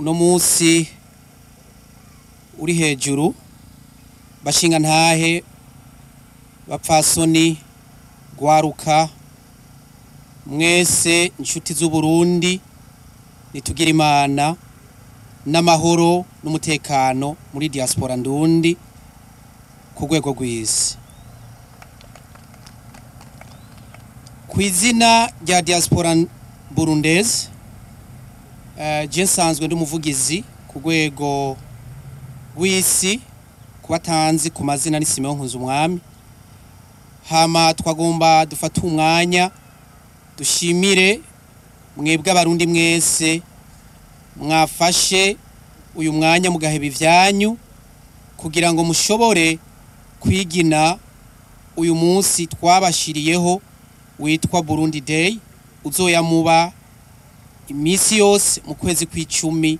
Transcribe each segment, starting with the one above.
Uno munsi uri hejuru, bashinga ntahe, bapfasoni, gwaruka mwese, inshuti z'Uburundi, nitugira Imana n'amahoro n'umutekano muri diaspora ndundi ku rwego rw'isi. Ku izina rya diaspora burundese, je nsanzwe ndi umuvugizi ku rwego rw'isi, kubatanzi ku mazina ni Simeon Nkunzumwami. Hama twagomba dufate umwanya dushimire mwebwe Abarundi mwese mwafashe uyu mwanya mugaheba ivyanyu kugira ngo mushobore kwigina uyu munsi twabashiriyeho witwa Burundi Day, uzoyamuba iminsi yose mu kwezi kw'icumi,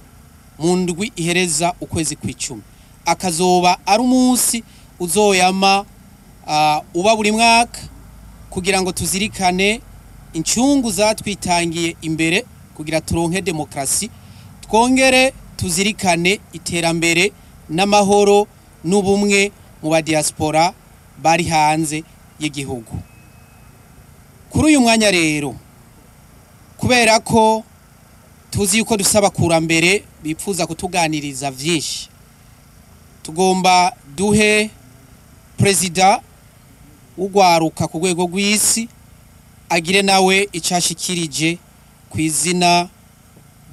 mu ndwi ihereza ukwezi kw'icumi, akazoba ari umunsi uzoyama uba buri mwaka kugira ngo tuzirikane incungu zatwitangiye imbere kugira turonke demokrasi, twongere tuzirikane iterambere n'amahoro n'ubumwe mu ba diaspora bari hanze y'igihugu. Kuri uyu mwanya rero, kubera ko tuzi yuko dufise abakurambere bipfuza kutuganiriza vyinshi, tugomba duhe perezida w'ugwaruka ku rwego rw'isi agire nawe icashikirije ku izina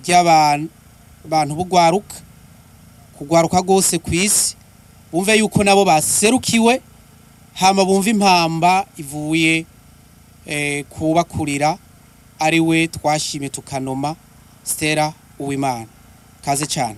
ry'abantu b'ugwaruka, kugwaruka rwose ku isi, bumve yuko nabo baserukiwe, hama bumve impamba ivuye kubakurira, ari we twashimye tukanoma Stella Uwimana. Kaze cyane.